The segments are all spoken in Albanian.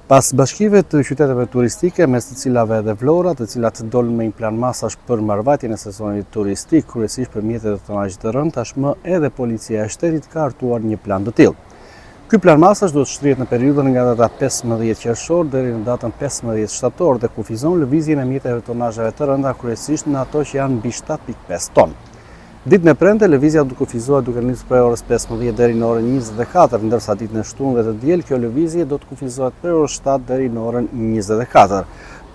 Pas bashkive të qyteteve turistike, mes të cilave edhe Vlora, të cilat dolën me një plan masash për mbarëvajtjen e sezonit turistik, kryesisht për mjetet e tonazhit të rëndë, tashmë edhe Policia e Shtetit ka hartuar një plan të tillë. Ky plan masash do të shtrihet në periudhën nga data 15 qershor deri në datën 15 shtator dhe kufizon lëvizjen e mjeteve të tonazheve të rënda kryesisht në ato që janë mbi 7.5 ton. Ditën e premte, lëvizja do të kufizohet duke nisur prej orës 15 deri në orën 24, ndërsa ditën e shtunë dhe të diel kjo lëvizje do të kufizohet prej orës 7 deri në orën 24.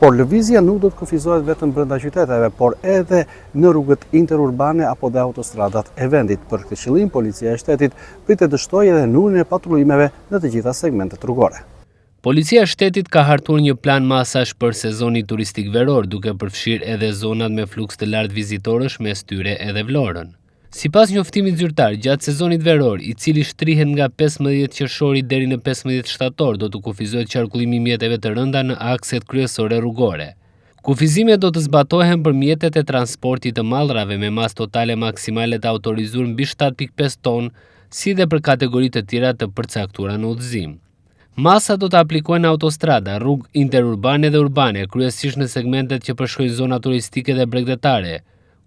Por lëvizja nuk do të kufizohet vetëm brenda qyteteve, por edhe në rrugët interurbane apo dhe autostradat e vendit. Për këtë qëllim, Policia e Shtetit pritet të shtojë edhe numrin e patrullimeve në të gjitha segmentet rrugore. Policia e Shtetit ka hartuar një plan masash për sezonin turistik veror, duke përfshirë edhe zonat me fluks të lartë vizitorësh, mes tyre edhe Vlorën. Sipas njoftimit zyrtar, gjatë sezonit veror, i cili shtrihet nga 15 qershori deri në 15 shtator, do të kufizohet qarkullimi i mjeteve të rënda në akset kryesore rrugore. Kufizimet do të zbatohen për mjetet e transportit të mallrave me masë totale maksimale të autorizuar mbi 7.5 ton, si dhe për kategori të tjera të përcaktuara në udhëzim. Masat do të aplikohen në autostrada, rrugë interurbane dhe urbane, kryesisht në segmentet që përshkojnë zona turistike dhe bregdetare,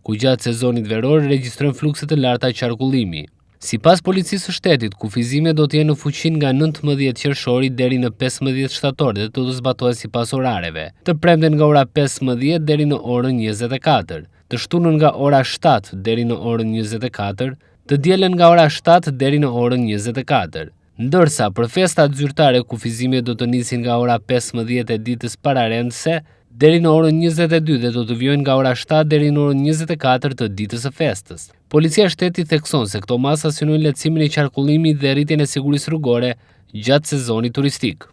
ku gjatë sezonit veror regjistrojnë flukse të larta qarkullimi. Sipas Policisë së Shtetit, kufizimet do të jenë në fuqi nga 19 qershori deri në 15 shtator dhe do të zbatohen sipas orareve, të premten nga ora 15 deri në orën 24, të shtunën nga ora 7 deri në orën 24, të dielën nga ora 7 deri në orën 24. Ndërsa, për festat zyrtare kufizimet do të nisin nga ora 15 e ditës pararendëse deri në orën 22 dhe do të vijojnë nga ora 7 deri në orën 24 të ditës së festës. Policia e Shtetit thekson se këto masa synojnë lehtësimin e qarkullimit dhe rritjen e sigurisë rrugore gjatë sezonit turistik.